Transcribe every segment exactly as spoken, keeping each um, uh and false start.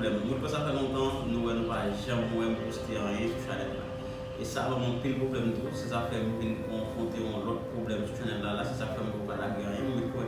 Mwen kwè sa fè lontan, nou wè nou pa janm wè m poste anyen sou chanèl la. E sa ban m anpil pwoblèm tou, se sa fè m vin konfwonte yon lòt pwoblèm sou chanèl la, la, se sa fè m poko ka lage anyen, mwen kwè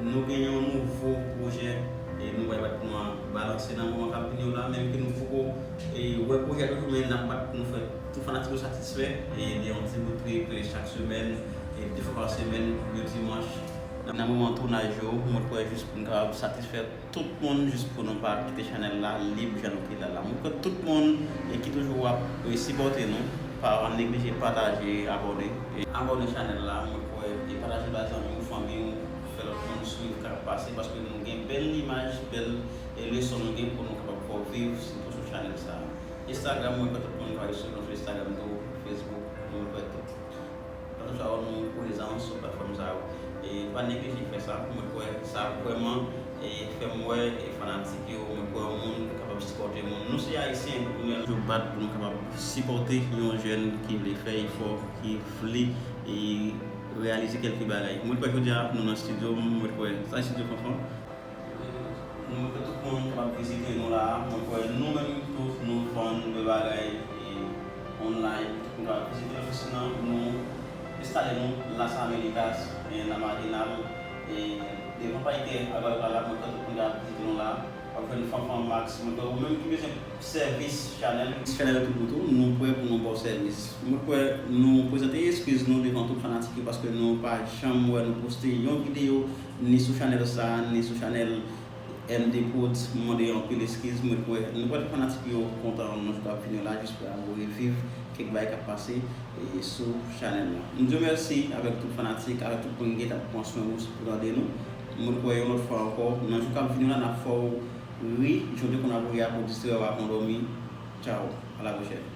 nou gen yon nouvo pwojè, e nou pral bat pou nou balanse nan moman k ap vini yo la, menm ke nou poko, e, wè pwojè toujou, men n ap bat pou nou fè tout fanatik yo satisfè, e de yon ti bout trip, e chak semèn, e de fwa pa semèn, yon dimanch. Nan moman tounaj yo, mwen kwè jis pou n kapab satisfè tout moun, jis pou nou pa kite chanèl la lib jan nou te la la. Mwen kwè tout moun, e, ki toujou ap, e, sipòte nou, pa neglije pataje, abòne. E abòne chanèl la, mwen kwè, e pataje ba zanmi w, fanmi w, fè lòt moun swiv k ap pase, paske nou gen bèl imaj, bèl, e, leson nou gen pou nou kapab fè w viv, sitou sou chanèl sa a. Instagram, mwen kwè tout moun ka swiv nou sou Instagram tou, Facebook, mwen kwè tout. Paske sa nou prezan sou platfòm sa yo. E pa neglije fè sa, mwen kwè sa vrèman, e, fè m wè, e, fanatik yo, mwen kwè moun kapab sipòte moun. Nou se Ayisyen, nou toujou bat pou nou kapab sipòte yon jèn ki vle fè efò, ki vle, e, reyalize kèlke bagay. Mwen kwè jodi a nou nan estidyo, mwen kwè sa estidyo Fanfan. Mwen kwè tout moun kapab vizite nou la. Mwen kwè nou menm tou, nou vann de bagay, e, online. Tout moun kapab vizite nou, jis nan nou enstale nou Las Américas, e, nan Matinal, e, devan Payke, Agwagwa la. Mwen kwè tout moun kapab vizite nou la. W ap jwenn Fanfan Max. Mwen kwè ou menm ki bezwen sèvis chanèl, chanèl yo tou pou tou, nou prè pou nou ba w sèvis. Mwen kwè nou prezante eskiz nou devan tout fanatik yo, paske nou pa janm wè nou poste yon videyo ni sou chanèl sa, ni sou chanèl M D Prodz. Mwen mande anpil eskiz, mwen kwè nou kwè tout fanatik yo kontan nan jou k ap vini yo la, jis pou yo reviv kèk bagay k ap pase, e, sou chanèl la. M di w mèsi avèk tout fanatik, avèk tout moun ki t ap pran swen ou pou tande nou. Mwen kwè yon lòt fwa ankò, nan jou k ap vini yo la, n ap fè w ri, jan w te konn ap ri a pou distrè w avan w dòmi. Tchao, à la prochaine.